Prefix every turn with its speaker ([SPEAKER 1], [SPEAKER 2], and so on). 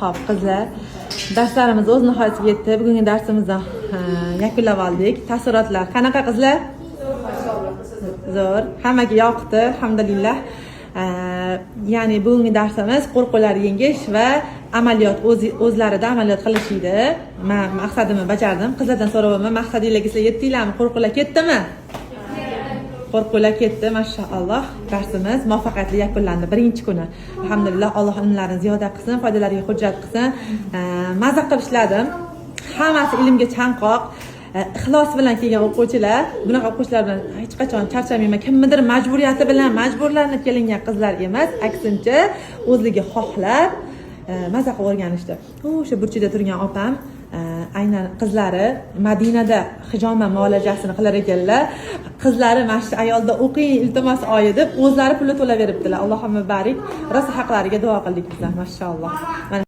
[SPEAKER 1] Xo'p, qizlar, darslarimiz o'z nihoyasiga yetdi. Bugungi darsimizni yakunlab oldik. Taassurotlar qanaqa, qizlar? Zo'r. Hammaga yoqdi, alhamdulillah. Ya'ni bugungi darsimiz qo'rquvlarni yengish va amaliyot, o'zlarida amaliyot qilish edi. Man maqsadimni bajardim. Qizlardan so'rayapman, maqsadinglarga sizlar yetdinglarmi? Qo'rquvlar ketdimi? Qo'rquvlar ketdi, mashaalloh. Darsimiz muvaffaqiyatli yakunlandi birinchi kuni. Alhamdulillah, Alloh ilmlarini ziyoda qilsin, foydalariga hujjat qilsin. Maza qilib ishladim. Hammasi ilmga chanqoq, ixlos bilan kelgan o'quvchilar. Bunaqa o'quvchilar bilan hech qachon charchamayman. Kimnidir majburiyati bilan majburlanib kelingan qizlar emas, aksincha o'zligi xohlab, maza qilib o'rganishdi. O'sha burchida turgan opam, aynan qizlari Madinada hijoma muolajasini qilar ekanlar. Qizlari "Mana shu ayolda o'qing, iltimos, oyi", deb o'zlari pulni to'lab beribdilar. Allohumma barik. Rosa haqlariga duo qildik bizlar, mashaalloh. Mana.